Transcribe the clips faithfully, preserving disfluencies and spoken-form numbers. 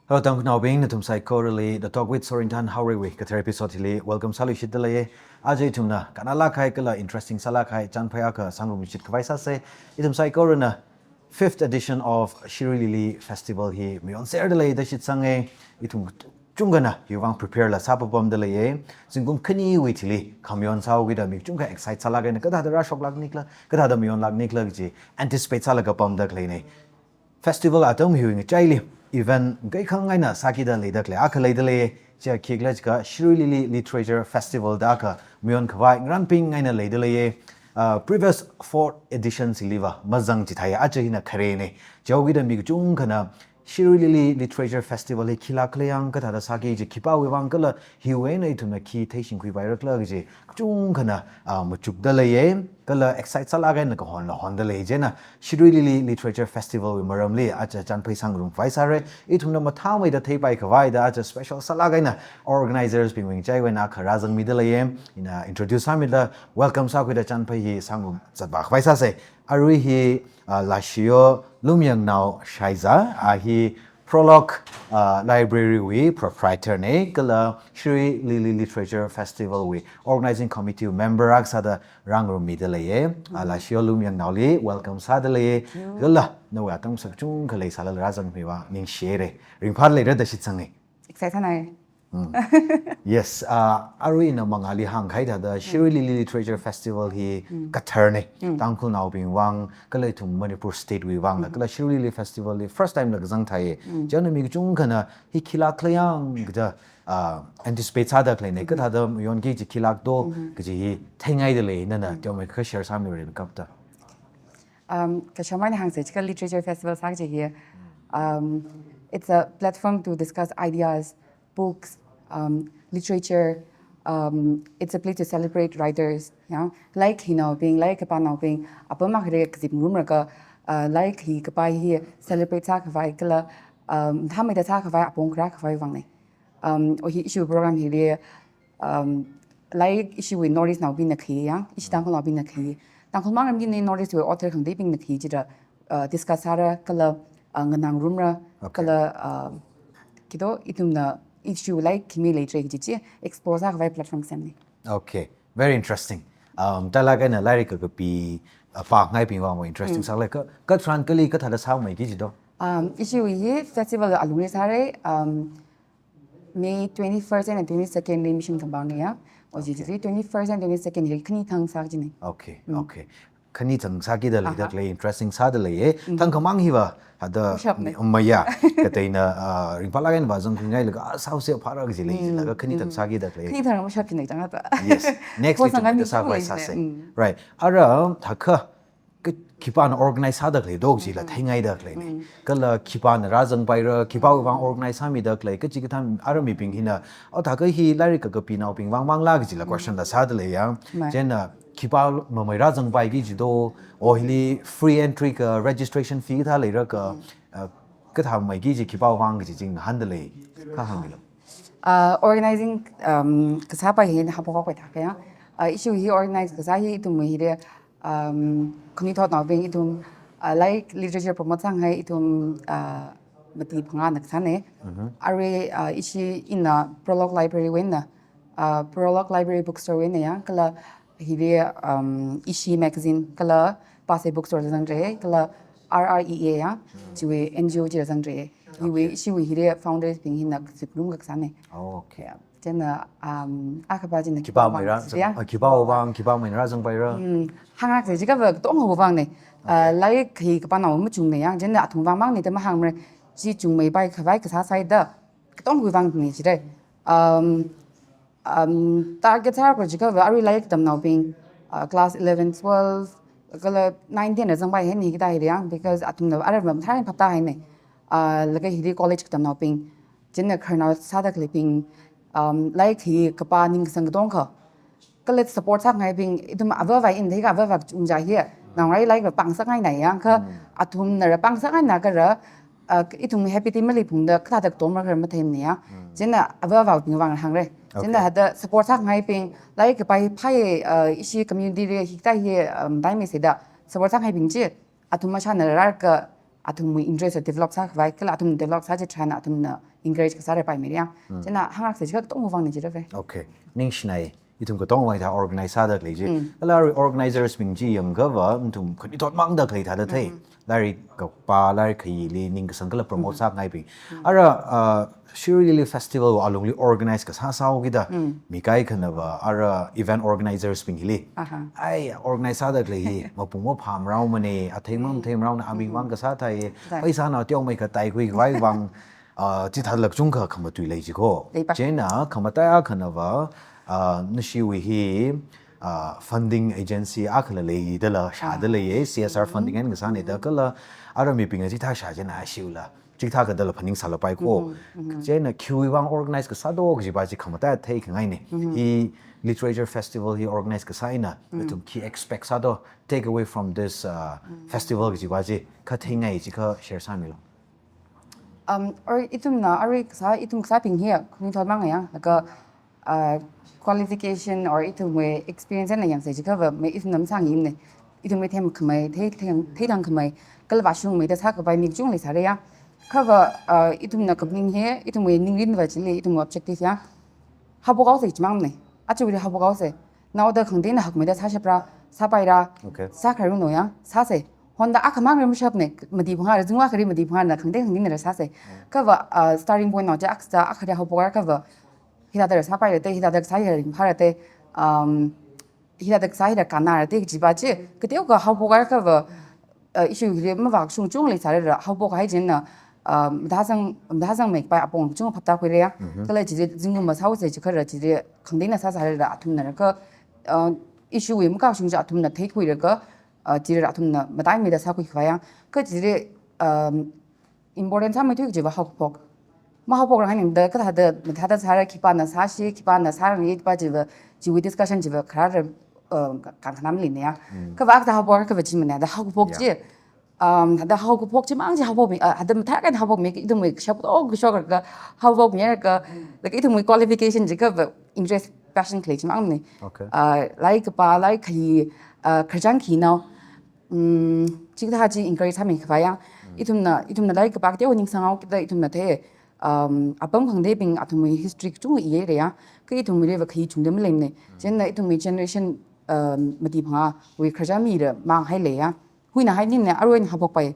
Hello, Tangkhulnaobing, nathum saikorali The Talk with Sorinthan Haoreiwui kathar episode hili welcome sāluishitdalei. Aja ithumna kannalāk kahai kala interesting sālāk kahai chānphai akha sāngarumshit khavai sāsa. Ithum saikorana fifth edition of Shirui Lily Festival hi mayonserdalei da shitsanga. Ithum kachungkhana hiwui vang prepare la sāpapamdalei. Zingkum khaniwui thili khamayon sāhaokida mi kachungkha excite sālāk eina kathāda rāshoklāknikhala, kathāda mayonlāknikhala kaji anticipate sālaga pamda khaleina. Festival atam hiwui ngachaili event ngaikhangai eina sākida leida khalei akha leidalei. Chiya khikhala jiakha Shirui Lily Literature Festival da akha mayon khavai ngarānping eina leidalei. Uh, previous four editions hiliva mazang chithāya, aja hina kharena. Chihaokida mi kachungkhana Shirui Lily Literature Festival hi khilāk khala yang, kathāda sāki kaji, khipāwui vang kala hiwui eina ithumna khi theishingkhuipaira khala kaji kachungkhana, ah, machukdalei. Kala excite sālāk eina kahonla hondalei. Chieina Shirui Lily Literature Festival wui maramli aja chānphai sāngarum khavai sāra. Ithumna mathāmeida theipai khavai da aja special sālāk eina organizers bingwui ngachaiwui eina akha rāzangmidalei. Ina introduce sāmida welcome sākhuida chānphai hi sāngarum zatvā khavai sāsa. Arui hi, ah, Laishiyo Lumyangnao Shaiza, a hi Prologue, uh, Library wui proprietor na, kala Shirui Lily Literature Festival wui organizing committee member akha sāda rāngarummidalei. Uh, Laishiyo Lumyangnaoli welcome sādalei. Kala nawui atam sākachungkha leisālala rāzangmiwui vang ningshira. Ringphāleira da shitsanga. Excite sānai. Mm. Yes, uh, arui ina mangāli hāngkahai thāda Shirui Lily Literature Festival hi kathar na. Tangkhulnaobing vang, kala ithum Manipur State wui vangla, kala Shirui Lily Festival hi first time la kazang thāi. Chieina mi kachungkhana hi khilāk khala yang kaja, uh, anticipate sāda khaleina, kathāda mayonki kaji, khilāk do kaji hi theingaidalei, nana teomeikha share sāmira kapta. Um, kashaman hāngsa jiakha literature festival sā kaji hi, um, it's a platform to discuss ideas, books, um, literature. Um, it's a place to celebrate writers. Yeah, lairik hinaobing, lairik kapānaobing, apam akhare kazipngarumlaga, uh, lairik hi kapā hi celebrate sākhavai kala, um, mathāmeida sākhavai, apong kharā khavai vangna. Um, oh hi ishi program hili, um, lairik ishiwui North East naobingna khi ya, ishi Tangkhulnaobingna khi. Tangkhul mang ramli ni North East wui author khangateibingna khi chida, uh, discuss sāra kala, uh, nganāngarumra kala, uh, khi do ithumna ishiwui lairik khi mi leitre kaji chi explore sākhavai platform semna. Okay, very interesting. Um, tālāk eina lairik kakapi, uh, pāngaibing vang interesting sālei ka, katharan kali kathāda sāmeiki kaji do. Um, ishiwui hi festival alungli sāra, um, May twenty-first and twenty-second li mission kambang ya. Oji ji twenty-first and twenty-second li khani thang sā kajina. Okay, okay. Khani thang sākida leida khalei interesting sādalei. Thangkhamang hiva hada mashapna. Maya, kateina, uh, ringphālāk eina vāzangkhuingailaga, ah, sāusi phāra kaji leilaga khani thang sākida khalei. Khani thang mashap kina chang ata. Yes. Next li tumda sākhavai sāsa. Right. Ara thākha ka, khipāna organize sāda khalei do kajila theingaida khaleina. Kala khipāna rāzangpaira, khipāwui vang organize sāmida khalei, kachi kathā ara mibing hina, oh, thākha hi lairik kakapinaobing vang mangla kajila question la sādalei ya. Chieina khipā mamei rāzangpaiki kaji do, oh hili free entry ka, registration fee kathā leira ka, uh, kathāmeiki kaji khipāwui vang kaji chi ngahāndalei, kha hāngmilu. Uh, organizing, um, kasāpai hi haphok haopai thākha ya. Uh, ishi hi organize kasā hi ithum hi de, um, khanuithotnaobing ithum, uh, lairik literature promote sāngai ithum, uh, mati phangāna kasāna. Arui, uh, ishi ina Prologue Library wui eina, uh, Prologue Library Bookstore wui eina ya, kala hili, um, Ishi Magazine, kala Pasei Bookstore zangre, kala R R E A ya, chiwui N G O chi zangre. Hiwui, ishiwui hili founders bing hina kazipngarum kasāna. Okay. Ya. Chieina, um, akhapa china khipā meira, ya, khipāwui vang, khipā meira zangpaira. Hmm, hānglaksa jiakhava katongawui vangna. Uh, lairik hi kapānao machungna ya, chieina athum vang mangna da mahāngmara, chi chungmeipai khavai kasā sāda, katongawui vangna jira. Um, um, target sāra jiakhava arui lairik katamnaobing, uh, class eleven, twelve, kala nine, ten la zangpai hina hikathā hili ya, because athumna ara mathālāk phaptāhaina. Uh, laga hili college katamnaobing, chieina khararnao sāda khaleibing, um, lairik hi kapā ningkasang katongkha. Kala support sāngaibing, ithum avāva̱ in, thākha avāva̱ ungja hi, nang rai lairik pāngsāngaina ya, kha athumna ra pāngsāngaina kha ra, uh, ithum happy team mali phungda, kathāda katomra kha matheimana ya. Chieina avāva̱bing vang hāngra. Chieina hada support sāngaibing, lairik kapā hi phāya, uh, ishi community li hikathā hi, um, dai mi seda, support sāngaibing chi, athum mashana rarka, athumwui interest develop sākhavai, kala athum develop sā chitharan athumna encourage kasāra paimei ya. Chieina hānglāksei jiakha katongwui vangna jira ve. Okay. Ningshinai. Ithum katongwui vang hithā organize sāda khalei chi. Kala arui organizers bing chi yangakha va, ithum khanuithotmang da khalei thāda thei. Lairik kapā, lairik khayili ningkasang kala promote sāngaibing. Ara, uh, Shirui Lily Festival alungli organize kasā sāhaokida. Mi kaikhana va, ara event organizers bing hili. Aha. Ai, organize sāda khalei hi, mapung maphāmarao mane, athei mathei marao na aming vang kasā thai, Zai. Paisana teomeikha taikhuikhavai vang, uh, chithālāk chungkha khamatui lei jiko. Leipa. Chieina, khamataiya akhana va, uh, nashiwui hi, uh, funding agency akhala leidala, shāda leiya, C S R funding eina kasāna da kala, ara mibingna chithā shā chieina ashiula. Chithā kadala phaningsālapai ko. Chieina khiwui vang organize kasā do kajipa chi khamataiya theikhangaina. Hi literature festival hi organize kasā eina, nathum khi expect sā do, take away from this, uh, festival kajipa chi, kha theingai chi kha share sāmilu. Um, or ithumna, arui kasā, ithum kasābing hi, khanuithotmang ya, laga, uh, qualification or ithumwui experience eina yangsei jiakha va, mei ithumna masāngaimana. Ithumwui themkhamei, thei, thei, theithangkhamei, kala vāshungmeida sākapai mi kachungkha leisāra ya. Kha va, uh, ithumna kaphaning hi, ithumwui ningrin va chili, ithumwui objective ya. Haophokhaosei chimangmana. Aja wili haophokhaosei. Naoda khangateina hakmeida sāshapra, sāpaira, Okay. sākharumno ya, sāsei. Honda akhamang rimshapna, mati phangā, zingwa khari mati phangāna, khangatei khangateina ra sāsei. Kha va, uh, starting point nao chi akha, akha ra haophokra kha va, hithāda ra sāpaira te, hithāda kasā hi ringphāra te, um, hithāda kasā hi ra kannara te, kajipa chi, kateokha haophokra kha va, uh, issue hi mavāshung chungkha leisāra, haophokhai chieina, uh, mathāsang, mathāsangmeikapai apong chungkha phaptākhuira ya. Kala chili zingkum masāhaosei jiakha ra, chili khangateina sāsāra athumna ra kha, uh, issue wui makashung chi athumna theikhuira kha, uh, chili athumna mataimeida sākhuikhavai ya. Kha chili, um, important sāmeithui kajiva haophok. Mahaophokrangai ningda kathāda, mathāda sāra khipāna sāshi, khipāna sārangi pa chiva, chiwui discussion chiva kharāra, uh, ka-, kankhanam leina ya. Kha va akha haophok kha va chimana, da haophok Yeah. chi. Um, da haophok chimang chi haophokmi, uh, da mathākha haophokmi, ithumwui kashap to kashok ka haophokmi ka, like ithumwui qualification chi kha va interest passion khalei chimangmana. Okay. Uh, lairik kapā, lairik khayi, uh, khararchān khinao. Mm, chikathā chi encourage sāmeikhavai ya. Ithumna, ithumna lairik kapā kateo ningsanghao kida ithumna thei, um, apam khangateibing athumwui history kachungkha ihaira ya. Kha ithumwuili va khayi chungda maleimana. Chieina ithumwui generation, um, mati phangāwui khararchān mira manghailei ya. Huina hainina aruina haophokpai.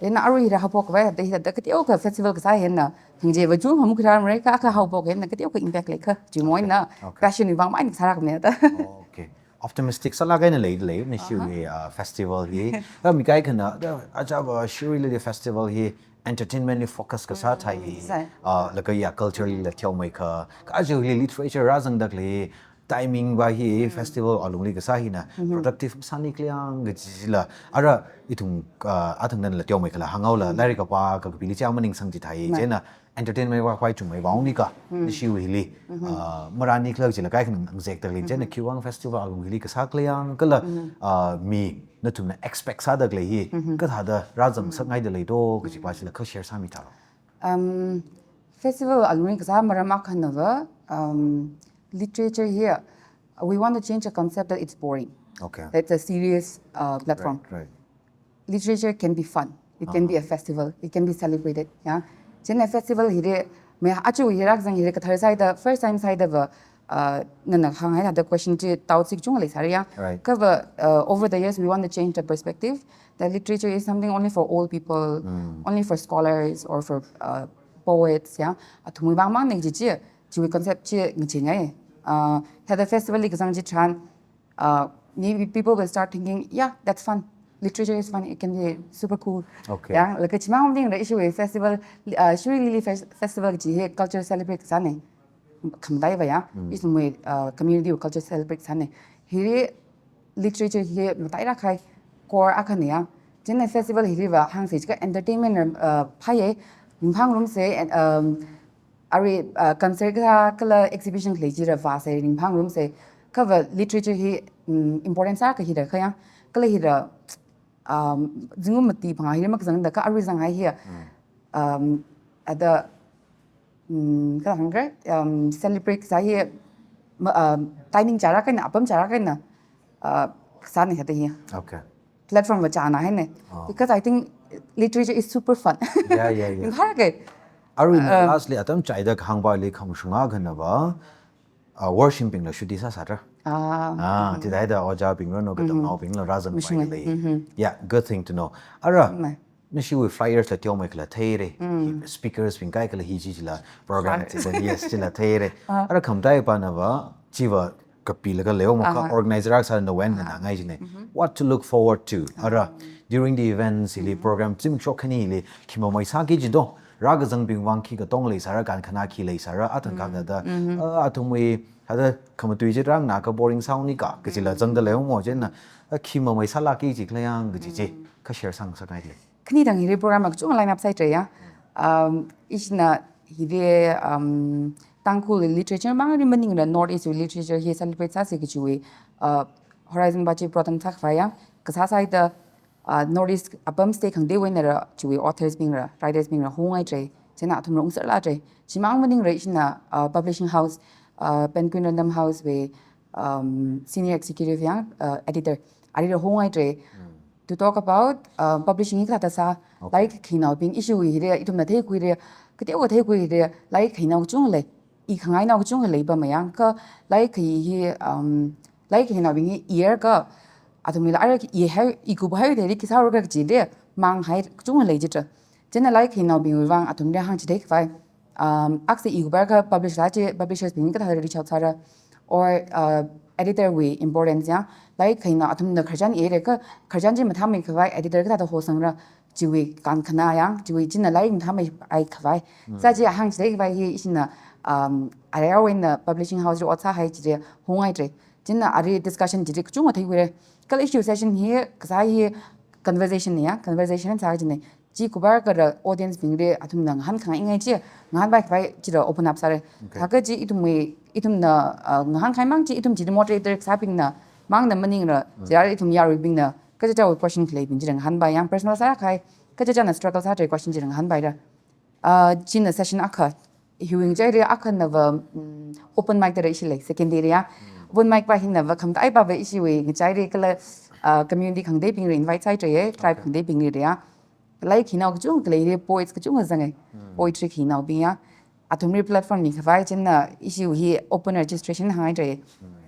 Chieina arui hira haophokpai, da hithāda kateokha festival kasā hina. Hangje va chungkha mukhiramara kha akha haophok hina kateokha impact leikha. Chimoina Okay. Okay. passion wui vang mai sāra kamna da. Okay. Optimistic sālāk eina lei, lei, nashiwui, uh, festival hi. Kha mi kaikhana, da, aja va Shirui Lily Festival hi entertainment li focus kasā thai hi. Sai. Uh, laga ya culture lila teomeikha. Kha aja hili literature rāzangda khalei timing va hi festival alungli kasā hina. Productive sāni kaliang kajila. Ara ithum, uh, athang danla teomeikhala hānghaola. Lairik kapā kha kapili chi maningsang chithai. Mai. Chieina entertainment va khavai chungmei vang nika, nashiwui hili, ah, marāni khala jila kaikhana ngazekda khalei, chieina khiwui vang festival alung hili kasā kaliang kala, ah, mi nathumna expect sāda khalei hi, kathāda rāzangsakngaida lei do, kajipa chila kha share sāmithālu. Um, festival alungli kasā maram akhana va, um, literature hi, we want to change the concept that it's boring. Okay. That's a serious, uh, platform. Right, right. Literature can be fun. It can be a festival. It can be celebrated. Yeah. Chieina festival hili, me achu hili rakzang hili kathar sāhaida, first time sāhaida va, uh, nana hānghaida question chi taotsik chungkha leisāra ya. Right. Kha va, uh, over the years, we want to change the perspective that literature is something only for old people, only for scholars or for, uh, poets, yeah. Athumwui vang mangna kaji chi, chiwui concept chi ngachingai. Uh, thāda festival li kazang chitharan, uh, maybe people will start thinking, "Yeah, that's fun. Literature is fun. It can be super cool." Okay. Yeah, like, chimang ding the issue with festival, uh, Shirui Lily Fes-, Festival chi hi culture celebrate sāna. Khamdai va ya, ithumwui, uh, community wui culture celebrate sāna. Hili literature hi mataira khai core akhana ya. Chieina festival hili va hāngsei jiakha entertainment, uh, phāya, ringphāngarumsa, and, um, arui, uh, concert kala, kala exhibition khalei chila vāsa, ringphāngarumsa. Kha va literature hi, um, important sākahai hila kha ya. Kala hila, um, zingkum mati phangā hili makazangda kha arui zanghai hi. Um, ada, um, kala hāngkha, um, celebrate sā hi, ma-, um, timing chara kahaina, apam chara kahaina, uh, sāna hithāda hi. Okay. Platform va chāna haina. Oh. Because I think Literature is super fun. Yeah, yeah, yeah. Ngahar ke. Arui, uh, lastly, atam chaida kahāngpaili khamashunga khanava, uh, worshipbingla shuti sāsāra. Ah. Ah, chithāda ojābingla no, katamnaobingla rāzangpailei. Mm-hmm. Yeah, good thing to know. Ara, nashiwui flyers la teomeikhala theira. Mm. Speakers bing kaikhala hi chi chila program chila, yes, chila theira. Ah. Ara khamtaipanava, chiva kapilaga leomakha organizer akha sāda nawui eina nganāngai china. Mm-hmm. What to look forward to? Ara, during the events, hili program zimiksho khanili khi mamai sāki jido. Rākazangbing vang khi katonga leisāra, kankhana khi leisāra, athang kha thāda, ah, athumwui, thāda khamatui chi rānganā kha boring sāuni ka, kachila zangda leomo china, ah, khi mamai sālaki jikhala yang kaji chi, kha share sāngasakngaile. Khani thang hili program kachunga line up sāhaira ya. Um, ishina hili, um, Tangkhul literature mangli maningla North East literature hi celebrate sāsi kajiwui, uh, horizon pa chi broaden sākhavai ya. Kasā sāhaida, uh, North East apam state khangateiwui einala chiwui authors bingla, writers bingla honghaira. China athumla ungserlāra. Chimang maningla ishina, uh, publishing house, uh, Penguin Random House wui, um, senior executive ya, uh, editor. Arila honghaira. To talk about, uh, publishing hi kathāda sā, okay, lairik khainaobing ishiwui hili, ithumna theikhuira, kateokha theikhuira, lairik khainao kachunga lei, ikhangainao kachunga lei pamma ya, kha lairik khai hi, um, lairik khainaobing hi iyer kha, athumla ara ihai, ikup haida khi sāra kajida, manghai kachunga lei jida. China lairik khainaobingwui vang athumli hāngchithei khavai. Um, akha ikup haikha publish la chi, publishers bing kathāda reach out sāra, or, uh, editor wui importance ya, lairik khainao athumna khararchan ihaira kha, khararchan chi mathāmei khavai editor kathāda hosangra, chiwui kankhana ya, chiwui china lairik mathāmei ai khavai. Mm. Sā chi hāngchithei khavai hi ishina, um, arui awui eina publishing house li ot sāhai chili honghaira. China arui discussion chili kachunga theikhuira. Kala ishiwui session hi, kasā hi conversation ya, conversation sā kajina. Chi kubar kara audience bingli athumna ngahānkhangai chi, ngahānpai khavai chila open up sāra. Okay. Thākha chi ithumwui, ithumna, uh, ngahānkahai mang chi ithum chili moderator kasābingna, mangna maningla, chila ithum yaruibingna, kachichāwui question khaleibing chila ngahānpai ya, personal sākahai, kachichāna struggle sāhaira question chila ngahānpaira. Uh, china session akha, hiwui ngachaili akhanava, mm, open mic da ishi lei, second day ya. Mm. Open mic pa hinava khamataipava ishiwui ngachaili kala, uh, community khangateibingli invite sāhaira, tribe khangateibingli ya. Lairik khainao kachunga khalei, poets kachunga zangai. Mm. Poetry khainaobing ya. Athumli platform mikhavai china ishiwui hi open registration hānghaira. Mm.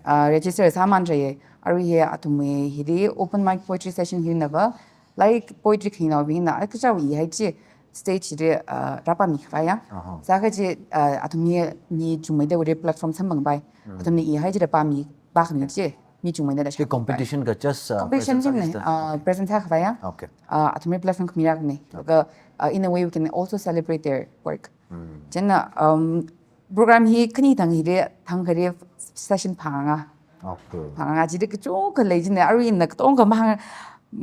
Uh, register sāmanra. Arui hi athumwui hili open mic poetry session hinava, lairik poetry khainaobingna, a kachichāwui ihai chi stage li, uh, rāpāmikhavai ya. Aha. Sākha chi, uh, athum hi mi chungmeida wuri platform samphangpai. Mm. Athumna ihai chila pāmi, pākhami chi, mi chungmeida da chi shākhavai. Competition kha just, uh, competition present china, service da. Uh, okay. Present sākhavai ya. Okay. Uh, athumli platform khamirakna. Okay. Laga, uh, in a way we can also celebrate their work. Mm. China, um, program hi khani thang hili, thang khali session phangā. Okay. Phangā chili kachungkha lei china, arui ina katongkha mahāng,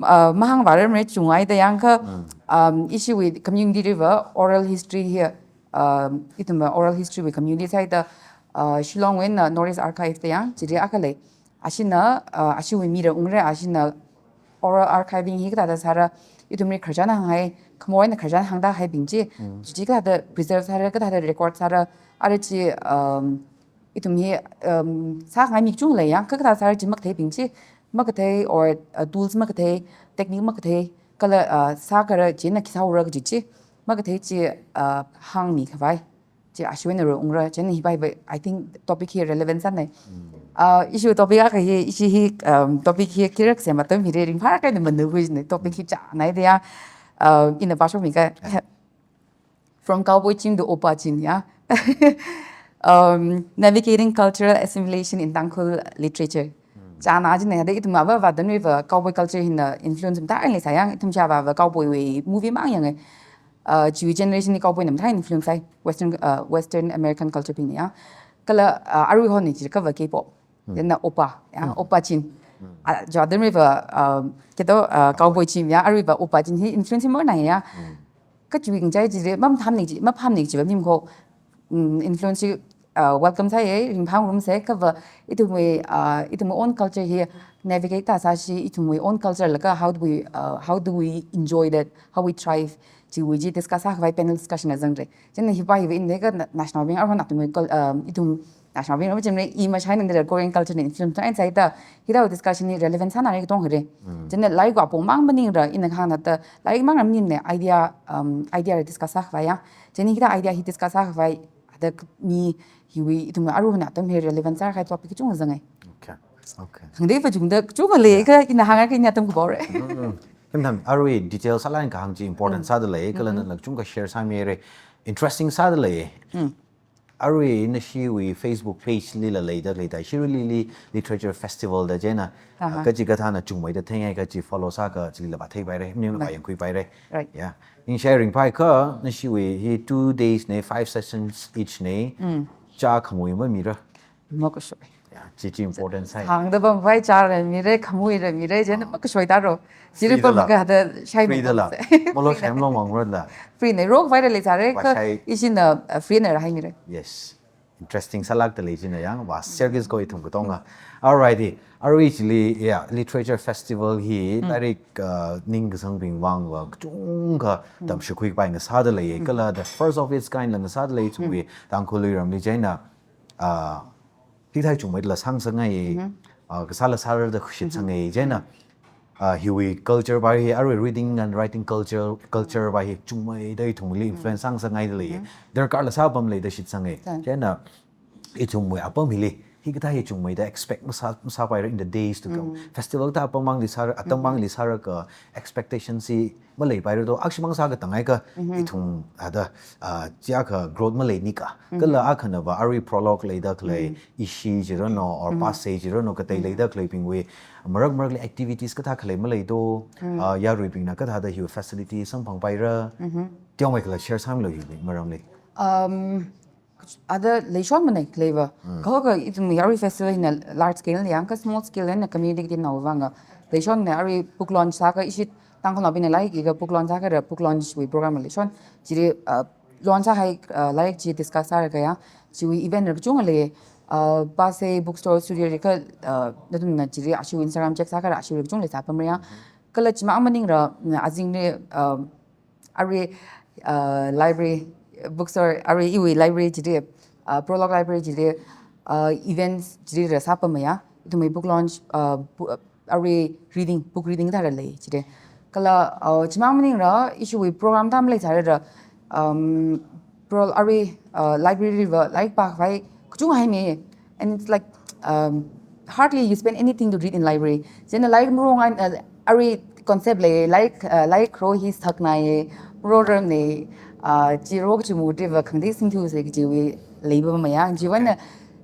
uh, mahāngvārar mara chunghaida yangkha, mm, um, ishiwui community liva oral history hi, um, ithumva oral history wui community sāhaida, uh, Shillong wui eina North East Archive da ya, chili akha lei. Ashina, uh, ashiwui mila ungra, ashina oral archiving hi kathāda sāra, ithumli khararchan hānghai, khamor eina khararchan hāngda haibing chi, mm, chi kathāda preserve sāra, kathāda record sāra, ara chi, um, ithum hi, um, sāngai mi kachunga lei ya, kha kathāda sāra chi makatheibing chi, makathei or, uh, tools makathei, technique makathei, kala, uh, sākhala china khi sāra kaji chi, makathei chi, uh, hāngmikhavai. Chi ashiwui eina ro ungra, china hi bai bai, I think topic hi relevant sāna. Mm. Uh, ishi topic akha hi, ishi hi, um, topic hi khira kasem atam hili ringphālāk eina manukhui china, topic hi chānai da ya, uh, ina pāshokmi kha. Yeah. From Cowboy Chin to Oppa Chin, ya. Um, navigating cultural assimilation in Tangkhul literature. Mm. Chāna china, da ithum ava va dan riva cowboy culture hina influence mata ai lei sā ya, ithum shāva va cowboy wui movie mang yanga. Uh, chiwui generation li cowboy na mathāda influence sāi, Western, uh, Western American culture bingna ya. Kala, uh, arui hon ni chi kava K-pop. Hmm. Then na oppa, ya, Hmm. Oppa Chin. Hmm. Ah, jo, then riva, um, kito, uh, Cowboy Chin, ya, aruiva Oppa Chin hi influence hi mona ya. Hmm. Kachiwui ngai chili, maphamni chi, maphamni chi, bam nim ko, mm, influence hi, uh, welcome sāya, ringphāngarumsa, kava, ithumwui, uh, ithumwui own culture hi navigate ta sāsi, ithumwui own culture laga, how do we, uh, how do we enjoy that, how we thrive, chiwui chi discuss sākhavai panel discussion la zangra. China hiva hiva in deka na-, national bing arhon athumwui cul-, um, ithum National Bing Rama Jimre, I mashai nang dira Korean culture ni influence ta and saida, hida discussion ni relevant sana re tong re. Jene lairik apong mang maning ra, ina hang nata, lairik mang ram ni ne idea, um, idea re discuss sa khwai ya. Jene hida idea hi discuss sa khwai, ada mi hiwi itum aru na tam hi relevant sa khai topic chung zangai. Okay. Okay. Khangde pa chung da chung le ka ina hang ka ina tam ku bore. Him tham arui detail sālai kahāng chi important sāda lei, kala nana chungkha share sāmire, interesting sāda lei. Arui nashiwui Facebook page lila leida leida, Shirui Lily Literature Festival da chieina, Aha. Kachi kathāna chungmeida theingai kachi follow sāka chilila vātheipaire, ningla Right. vāyangkhuipaire. Right. Yeah. Ning sharing pai ka nashiwui hi two days ne, five sessions each ne, cha khamui mamira. Makashoi. Yeah, chi chi important sāi. Hangda bam vai char re mire, khamui re mire, jen makashoi ta ro. Jiri Free da bam la. ka hada shai Free da la. Molo shem lo mang ro la. Free ne, rok vai re le char re, Wa ka shai. Ishi na, uh, free ne ra hai mire. Yes. Interesting sālak da lei china yang, wa service ko ithum katonga. Alrighty. Arui chili, yeah, Literature Festival hi, lairik, uh, ning kasangbing vang wa, chungkha tamshikhui pai ngasāda lei, kala the first of its kind la ngasāda lei chungwi, Tangkhul ramli chieina, uh, hithai chungmeida la sāngasakngai, uh, kasāla sāra da khuishitsangai, chieina, uh, hiwui culture pa hi, arui reading and writing culture, culture pa hi, chungmeida ithumli influence sāngasakngai da lei. Darkar la sāpam lei da shitsangai. Tan. Chieina, ithumwui apam hili, hikathā hi chungmeida expect masā, masāpaira in the days to come. Festival ta apam mangli sāra, atam mangli sāra ka expectation si maleipaira do. Akshi mang sāka tangai ka, ithum hada, ah, chiakha growth malei nika. Kala akhana va arui prologue leida khalei, ishi jirano, or pass sei jirano, katei leida khaleibingwui, marak marakli activities kathā khalei malei do, ah, yaruibingna kathāda hiwui facility samphangpaira. Tiang mai kala share sāmilo hiwui maramli. Um, ada leishon mane kleiva. Kho ka itum yarui festival na large scale yang ka small scale na community na vanga. Leishon na arui book launch sāka ishi Tangkhulnaobingna lairik ka book launch sāka ra book launch wui program leishon. Jiri, uh, launch sāhai, uh, lairik chi discuss sāra kaya. Chiwui event ra kachunga lei, uh, Pasei Bookstore Studio ri ka, uh, nathumna jiri ashiwui Instagram check sāka ra ashiwui kachunga lei sāpam ra ya. Kala chimang maning ra, na azing ni, uh, arui, uh, library, bookstore, arui iwui library jiri, uh, Prologue Library jiri, uh, events jiri ra sāpam ya. Ithumwui book launch, uh, bu-, uh, arui reading, book reading ta ra lei jiri. Kala, uh, chimang maning ra, ishiwui program ta malei sāra ra, um, pro-, arui, uh, library va, lairik pākhavai, kachunga hai mi, and it's like, um, hardly you spend anything to read in library. Chieina lairik mrong an, uh, arui concept lei, lairik, uh, lairik ro hi stuck na ye, ro ram ne, uh, chi ro kachi mu dri va khangdi sing thu se kachi wui lei ba maya. Chi wan na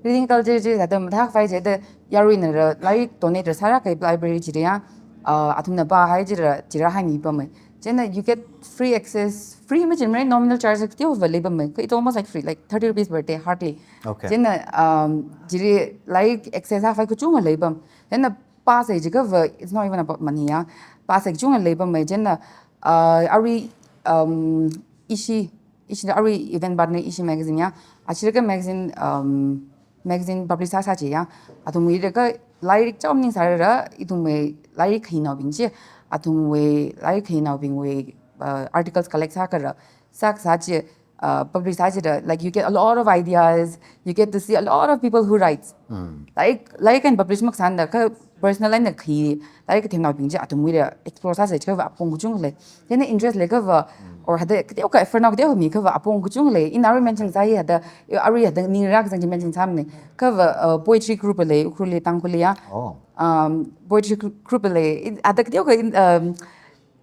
reading culture chi sa da mathak fai chi da yarui na ra lairik donate ra sāra kai library chi ya, uh, athumna pāhai chi ra, chi ra hai mi pam mai. Chieina you get free access, free ma chimre, nominal charge ka teo va lei pam mai. It's almost like free, like thirty rupees per day, hardly. Okay. Chieina, um, jiri lairik access ha fai kachunga lei pam. Chieina pāsei jiakha va, it's not even about money ya. Pāsei kachunga lei pam mai chieina, uh, arui, um, ishi, ishi arui event partner ishi magazine ya. Ashi ka magazine, um, magazine publish sāsā chi ya. Athumwui ra ka lairik chao maning sāra ra, ithumwui lairik khainaobing chi. Athumwui lairik khainaobingwui, uh, articles collect sāka ra. Sākasā chi, uh, publish sā chi ra, like, you get a lot of ideas, you get to see a lot of people who writes. Lairik, lairik kan publish maksāna ka personal line na khi, lairik kathemnaobing chi athumwui ra explore sāsei chi ka va apong kachunga lei. Chieina interest lei ka va, or hada, kateo ka effort nao kateo mi ka va apong kachunga lei. Ina arui mention sāi hada, arui hada ning rak zang chi mention sāmane. Ka va, uh, poetry group lei, Ukhrulli, Tangkhulli ya. Oh. Um, poetry gr-, group lei, in, hada kateo ka in, um,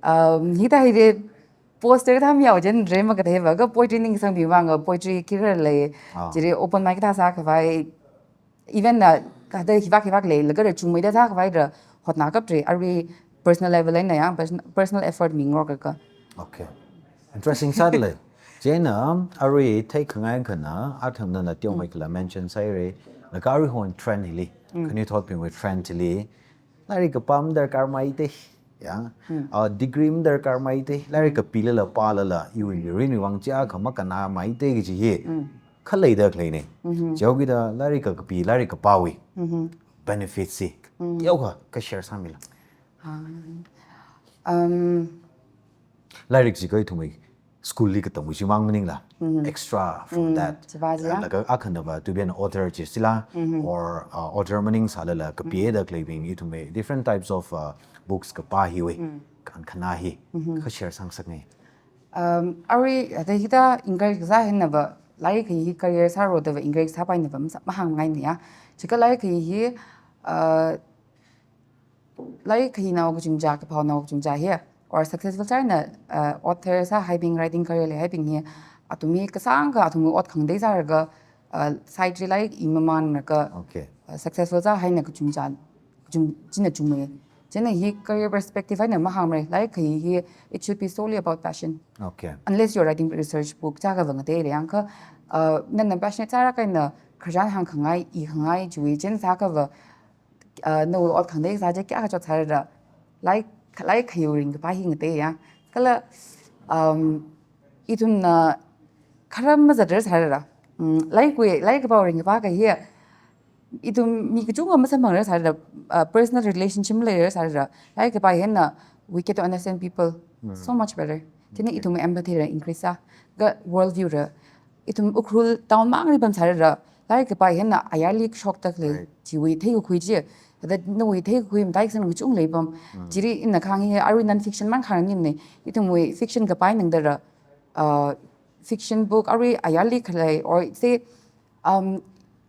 um, hithā hi de poster tham yao jen re makathei va, ka poetry ningsangbing vang ka poetry kira lei, Ah. jiri open mic ta sākhavai, event na, ka da hivak hivak lei, laga ra chungmeida sākhavai ra, hotna kaptre, arui personal level na ya, person-, personal effort mi ngarok ka. Okay. Interesting sāda lei. Chieina, arui theikhangai khana, athumna na teo mai kala mention sāire, laga arui hon trend hili, khanuithotbingwui trend hili, lairik kapā madarkar maite, ya. Ah, degree madarkar maite, lairik kapilala pālala, iwui mirinwui vang chiakha makana maite kaji hi. Khaleida khaleine. Chihaokida lairik ka kapi, lairik kapāwui benefits si. Yaokha, ka share sāmila. Um, Lairik chi ka ithumwui school li katamwui chimang maningla, extra from that. Chiva chi ya. Laga akhanava tubien author chi sila, or, uh, author maningsālala kapieda khaleibing ithumwui different types of, uh, books kapā hiwui kankhana hi kha share sāngasakngai. Um, arui hithāda encourage kasā hinava, lairik hi career sāro dava encourage sāpainava masa mahāngngaina ya. Chikha lairik hi, uh, lairik khayanao kachungkha, kaphaonao kachungkha hi, or successful china, uh, author sāhaibing, writing career leihaibing hi, athum hi kasāngkha athumwui ot khangatei sālaga, uh, side li lairik i mamānlaga, okay, uh, successful sāhaina kachungkha, kachung, china chungmei. China hi career perspective eina mahāngmara, lairik hi, it should be solely about passion. Okay. Unless you're writing research book, chākha vang te le yangkha, uh, nana passionate sālaga na khararchan hāngkhangai, ikhangai chiwui chānsākhava, uh, nawui ot khangatei sā chi kayākha chotsālala, lairik, lairik khayu ringkaphā hi ngateiya. Kala, um, ithumna kharam mazatrasālala, um, lairikwui, lairik kapā ringkaphā kahi, ithum mi kachungkha masamphangrasālala, uh, personal relationship maleirasālala, lairik kapā hina, we get to understand people so much better. China ithum empathy la increase sā, kha world view la, ithum Ukhrul town mangli pamsālala, lairik kapā hina ayarli shokda khalei, right, chiwui theikakhui chi, thāda nawui theikakhui mataisang kachungkha leipam. Chili ina kahāng hi arui non-fiction mang kahāng maningmana, ithumwui fiction kapā ningdala, uh, fiction book arui ayarli khalei, or say, um,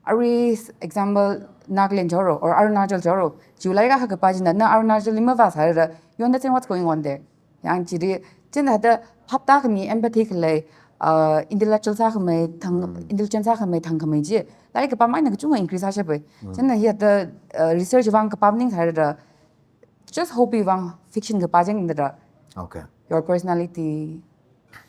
arui s-, example, Nagaland choro, or Arunachal choro, chiwui lairik akha kapā china, na Arunachal li mavāsālala, you understand what's going on there. Yang chili, china thāda phaptākhami, empathy khalei, uh, intellectual sākhamei, thang, intelligent sākhamei, thangkhamei chi, lairik kapā eina kachungkha increase sāshappai. China hithāda, uh, research vang kapā maningsālala, just hobby vang fiction kapā chingdala. Okay. Your personality,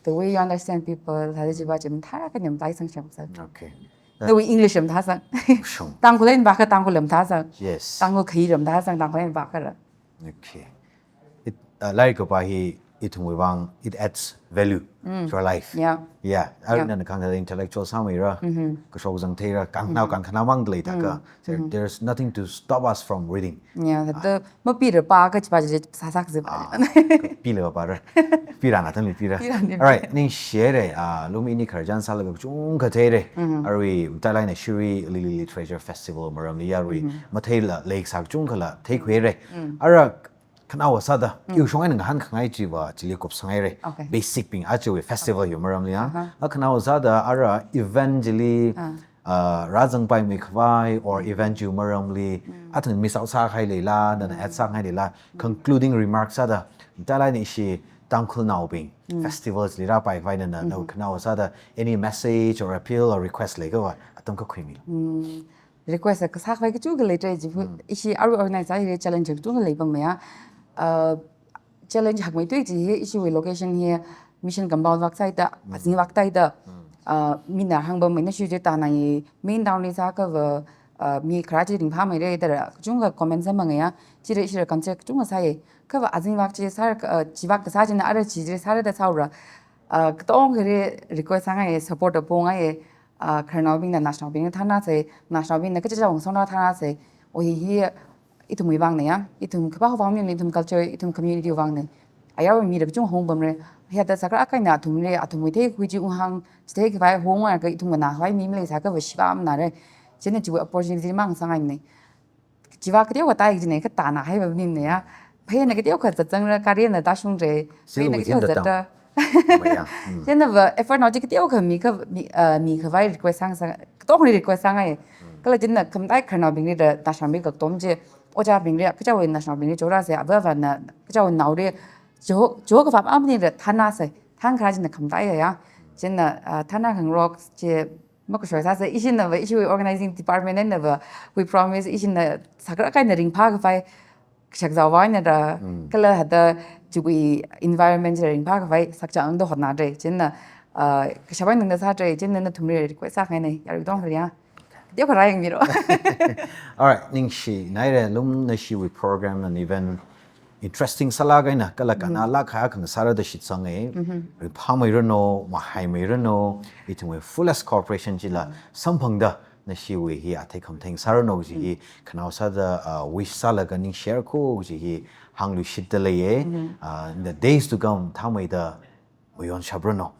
the way you understand people, thāda chiva chi mathālāk eina mataisang shapsā. Okay. Nawui English la mathāsang. Shung. Tangkhul eina vākha Tangkhul la mathāsang. Yes. Tangkhul khayi la mathāsang, Tangkhul eina vākhala. Okay. It, uh, lairik kapā hi ithumwui vang, it adds value to our life. Yeah. Yeah. Arui nana kahāng thāda intellectual sāmeira, kashok zangtheira, kangnao kankhana mang leida kha. So there's nothing to stop us from reading. Yeah, thāda mapila pākha chiva chi sāsakzi. Ah, pila pāra. Pira na tangli pira. Pira ni. All right, ningshihaira, ah, lum ini khararchan sālaga kachungkha theira. Arui matailāk eina Shirui Lily Literature Festival maramli arui matheila leisā kachungkhala theikhuira. Ara khanaowa sāda, iwui shong eina ngahānkhangai chiva chili kupsanghaira. Okay. Basic bing achiwui festival hiwui maramli ya. Aha. A khanaowa sāda ara event chili, ah, rāzangpaimei khavai or event chiwui maramli, athang miss out sākahai leila, nana add sākahai leila, concluding remarks sāda, matailāk eina ishi Tangkhulnaobing festival chili rāpai khavai nana, nawui khanaowa sāda any message or appeal or request leikha va, atam kakhuimilu. Request kasā khavai kachungkha leidalei chi, ishi arui organize sāhai challenge kachungkha leipamya. Uh, challenge hakmeithui chi hi ishiwui location hi mission compound vāksāhaida, azing vāktāhaida, uh, mina hāngpammei na shuji tana hi main town li sākhava, uh, mi kharā chi ringphāmeira da kachungkha comment sāmangaya, chili ishila concert kachungkha sāya. Khava azing vāk chi sā, uh, chi vāk kasā china ara chi chi sāra da sāura. Uh, katongkhali request sāngaiya, support apong ngaiya, ah, khararnaobingna naoshinaobing thānasei, naoshinaobingna kachichā vang sona thānasei, o hi hi ithumwui vangna ya, ithum kaphā vang maningmana, ithum culture, ithum community vangna. Ayarwui mila kachungkha hongpamra, hithāda sākra kaina athumli, athumwui theikakhui chi unghāng, chithei khavai honglaga ithum nganā khavai mi maleisākhava shiva manāra. China chiwui opportunity mang sāngaimana. Chiva kateokha tai jine, kha tana haiva maningmana ya. Phei na kateokha zatzangra, kari na tāshungra. Phei na kateokha zatda. China va effort nao chi kateokha mi kha, mi, ah, mi khavai request sāngasā, katongli request sāngai. Kala china khamataiya khararnaobingli da naoshinaobing katom chi, ojābingli, kachāwui naoshinaobingli chorāsei, ava avāna, kachāwui naoli, cho, cho kavā maningla thānasei, thānkharā china khamataiya ya. China, ah, thānakhangarok chi, makashok sāsei, ishina va, ishiwui organizing department na va, we promise ishina sākra kaina ringphā khavai, kashak zao vāna da, kala hithāda chiwui environment chi ringphā khavai, sakchang da hotnadalei, china, ah, kashap eina da sādalei, china nathumli request sākahaina, yarui katongkhali ya. Kateokha rāyangmilu. All right, ningshinaira, lum nashiwui program and event interesting sālāk eina, kala kannālāk kahai akha ngasāra da shitsanga. Ringphāmeiranu, mahaimeiranu, ithumwui fullest cooperation chila samphangda, nashiwui hi athei khamathei sāranu chi hi, khanaowa sāda, uh, wish sālaga ningshirako chi hi hāngluishitdalei. Uh, in the days to come, thāmeida, mayonshapranu,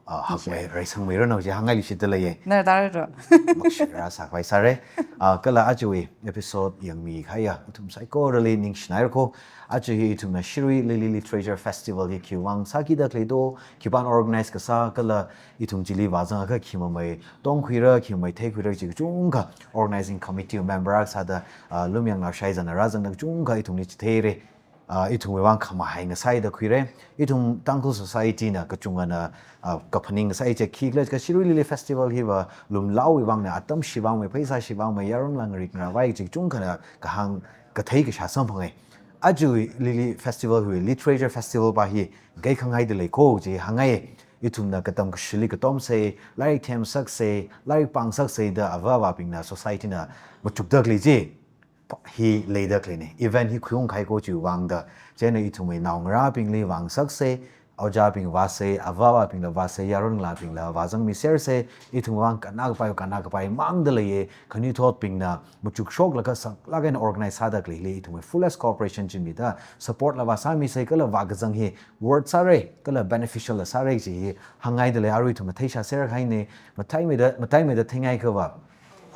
ah, hakmei reisangmeiranu chi hāngngai lushitda leiya. Nar tara ro. Makshira sākhavai sāra. Ah, kala ajawui episode yangmikahaiya ithum saikorali ningshinairako. Aja hi ithumna Shirui Lily Literature Festival hi khiwuivang sākida khalei do, khipāna organize kasā, kala ithum chili vāzangakha khimamei tongkhuira, khimamei theikhuira chi kachungkha organizing committee member akha sāda, ah, lumyangla shaizana rāzangda kachungkha ithumli chitheira. Ah, ithumwui vang khamahai ngasāida khuira. Ithum Tangkhul Society na kachungana, ah, kaphaning ngasā chi khikhala jiakha Shirui Lily Festival hiva lumlaowui vangna, atam shivāngmei, pheisā shivāngmei, yaron ngalā ngarik ngarāvai chi kachungkhana kahāng kathei kashā samphanga. Aja Lily Festival hiwui Literature Festival pa hi kaikhang haida leiko chi hāngngai. Ithumna katam kashili katomsa, lairik themsaksa, lairik pāngsaksa da avā avābingna society na machukda khalei chi hi leida khaleina. Event hi khuiung kahaiko chiwui vangda. Chieina ithumwui naongarābingli vāngasaksa, ojābing vāsa, avā avābingla vāsa, yaron ngalābingla vāzangmisersa, ithumwui vang kannā kapai, kannā kapai māngda leiya, khanuithotbingna machukshoklaga saklāk eina organize sāda khaleili ithumwui fullest cooperation chi mida, support la vāsāmisa, kala vākazang hi worth sāra, kala beneficial la sāra chi hi hāngngaida lei. Arui ithumna theishāser kahaina, mataimeida, mataimeida theingaikha va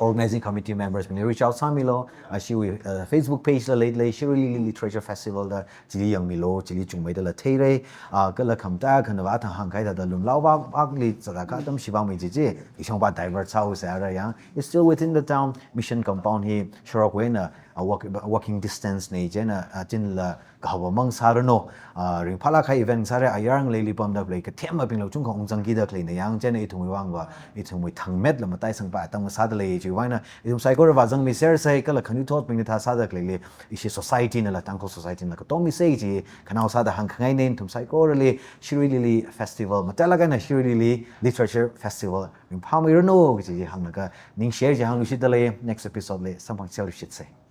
organizing committee members bingli reach out sāmilu, ah, Shirui, uh, Facebook page la leida lei, Shirui Lily Literature Festival da, chili yangmilu, chili chungmeidala theira. Ah, kala khamataiya khana va athang hāngkahai thāda lumlao vang, vangli zatakha atam shivāngmei chi chi, ishangpa divert sāhaosa ara yang. It's still within the town, mission compound hi shokwui eina, ah, walk-, walking distance na, chieina, ah, chinla kahaowa mang sāranu, ah, ringphālāk kahai event sāra, ayar ngaleili pamda khalei kathemabingla kachungkha ungzangkida khaleina yang, chieina ithumwui vang va, ithumwui thangmetla mataisangpai atam sāda lei chiwui vangna, ithum saikora vāzangmisersa, kala khanuithotbingli thā sāda khaleili, ishi society nala, Tangkhul society nala katomisa chi khanao sāda hāngkhangaina. Ithum saikorali Shirui Lily Festival, matailāk eina Shirui Lily Literature Festival ringphāmeiranu kaji chi hānglaga ningshihaira chi hānglushitda lei. Next episode li samphangchiluishitsa.